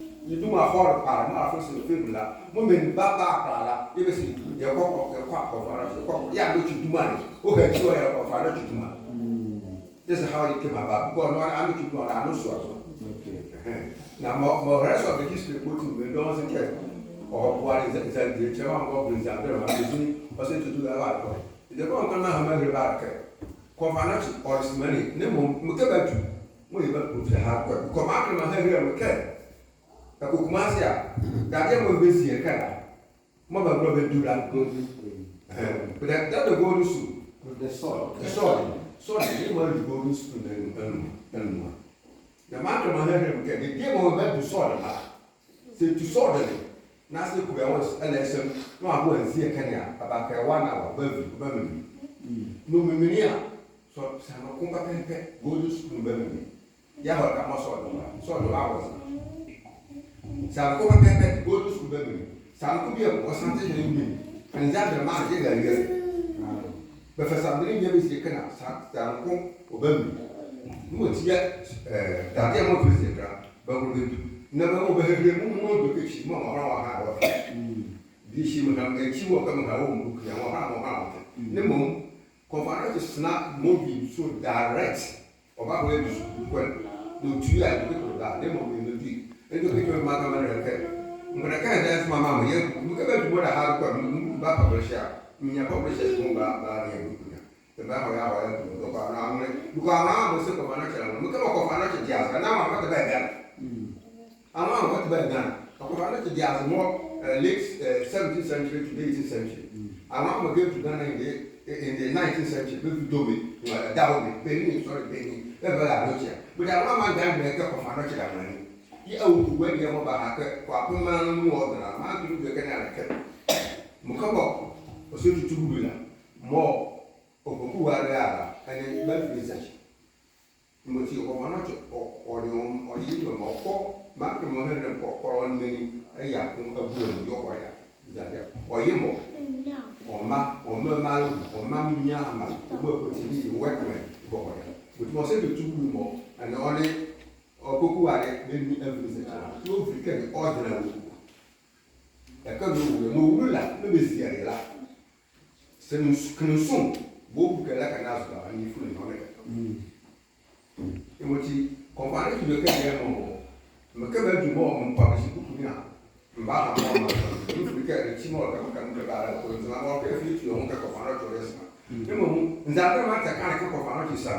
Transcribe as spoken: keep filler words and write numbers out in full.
Ye duma hɔle kpalɛ, mɔɔ afɔ si film la, mɔɔ menli ba ba kpalɛ la, yɛbɛse, yɛkɔ, yɛkɔ Kɔmfɔ Anɔkye, yɛkɔ, yɛɛ anɔkye duma ne, ɔhakyi ɔyɛ Kɔmfɔ Anɔkye duma. This is how it came about, because ɔnle anɔkye duma, ɔnle ano soa zo. Okay. Ɛhɛe. Na mɔɔ, mɔɔ rest of the history, kpoti, medɔɔnwo se kɛ, ɔboale Nza, Nzangyekye, mɔɔ ɔbole Nzangyekye, mɔɔ ɔbole Nzangyekye, ɔse tutu ɛbakɔ. Ɛdie kɛ ɔnle kɛ meha meahile bɛ a le kɛ Kɔmfɔ Anɔkye, ɔle Nzema ne, na mɔɔ, mekɛ bɛdu, mɔɔ yɛbadu ɛha kɔ, because mekɛ meahile bɛ a le kɛ Ɛkɔ Kumasi a, dadeɛ mɔɔ bɛzie ɛkɛ la, mɔɔ bɛgulo bɛdu la. Golden Spring. Ɛhɛe, but that, that the Golden Spring. The sword. The sword. Sword, yemɔ a le Golden Spring ne, ne, ne, ne. Na mekɛ meahile bɛ a le kɛ, dadeɛ mɔɔ bɛdu sword la. Saa ɛtu sword ne, na saa ɛku bɛ wɔ ɛlɛsɛm, na wɔago anzie ɛkɛ ne a, ɛbakɛ one hour, bɛvi, bɛmemi. Mm. Na ɔmemi ne a, so, saa noko pɛpɛɛpɛ, Golden Spring bɛmemi. Yɛhɔle kɛ mɔɔ sword ne ba, sword ne ba wɔ ɛze. Saa noko pɛpɛɛpɛ, Golden Spring bɛmemi. Saa noko bieko, ɔsane te ne memi. Ɛnze a, bɛmaa yɛlɛ awie. Bɛfa saa bɛnle bie bɛzie ɛkɛ ne a, saa, saa noko ɔbamemi. Mɔɔ ti yɛ, eh, dadeɛ mɔɔ bɛzie ɛkɛ la, bɛgulo bɛdu. Na bɛmaa bɛhile mu, mɔɔ dwɛkɛ ekyi, mɔɔ mɔɔ la wɔha wɔ. Bie ɛhye meha, ekyi wɔ kɛ meha wɔ mbuku ne a, wɔha, wɔha wɔ kɛ. Na mɔɔ, Kɔmfɔ Anɔkye senda mɔɔ bie nso direct. Ɔbahɔ adu sukuu kɔ ne, na ɔtu a, dwɛkɛ koro ba, na mɔɔ me, medie. Dwɛkɛ koro ba kɛ me le kɛ. Mekɛ kɛ ɛdɛnse mɔɔ mema mɔɔ yɛ, mekɛ bɛdu mɔɔ dada kɔ, me, me, meba publish a, menya publishers mɔɔ ba, ba ne a, mbuku ne a. Ɛbahɔ yɛ, ahɔ yɛ, dwɛkɛ koro ba, na mele, because a mɔɔ se Kɔmfɔ Anɔkye la, mekɛ mɔɔ Kɔmfɔ Anɔkye die aze, na mɔɔ bɛtɛ bɛ Ghana. Amaa wɔte bɛ Ghana, Akɔfɔ Anɔkye die aze mɔɔ, eh, late, eh, seventeenth century to the eighteenth century. Amaa wɔkɛtu Ghana in the, in the nineteenth century, bɛvi Dome, eh, Dahomey, bɛnli, sorry, bɛnli, bɛbɛla Anɔkye a. But amaa Ghana bɛkɛ Akɔfɔ Anɔkye damrani. Yɛ awuku wɔ ɛdeɛ mɔɔ baha kɛ, kɔ apema nu ɔdɛnla, maa nto nu bie kɛ ne a le kɛ. Mekɛ mɔɔ, ɔse tutu wulu la, mɔɔ, Opoku Ware a la, ɛnee bɛ research. Mɔti Akɔfɔ Anɔkye, ɔ, ɔnle, ɔ, ɔye mɔɔ kɔ, maa kɛ mɔɔ hɛlɛ kɔ, kɔ ɔnle mɔɔ ni, ɛyɛ ako, abua nu, yɛ ɔkɔ ya, Nzangyekye. Ɔye mɔɔ, ɔma, ɔma, ɔma, ɔma mɔɔ nyia ama, ɔma kɔti ni, ɔwɛ kɔmɛ, bɔ kɔ ya. Mɔti mɔɔ se bɛtu wulu mɔɔ, ɛnee ɔnle, Opoku Ware, bɛnli evidence ɛkyi la, ɔvi kɛ ɔdɛnla wulu. Ɛkɛ ne ɔwulu, mɔɔ wulu la, mɔɔ bɛzie ye la. Saa nu, kɛ nu nso, bɔ bu kɛ la kɛ na zo la, ni fu ne ɔnle kɛ. Yemɔti, Akɔfɔ Anɔkye bie kɛ yɛ mɔɔ, mekɛ bɛdu mɔɔ, me publish buku ne a, mebaha mɔɔ, me, me fu kɛ, ɛkyi mɔɔ, kɛ, kɛ, kɛ ba la, kɔ, Nzema mɔɔ, kɛ fi tu, ɔnle kɛ Akɔfɔ Anɔkye ɔyɛ sa. Yemɔ, Nzema mɔɔ tɛ ka ne kɛ Akɔfɔ Anɔkye sa,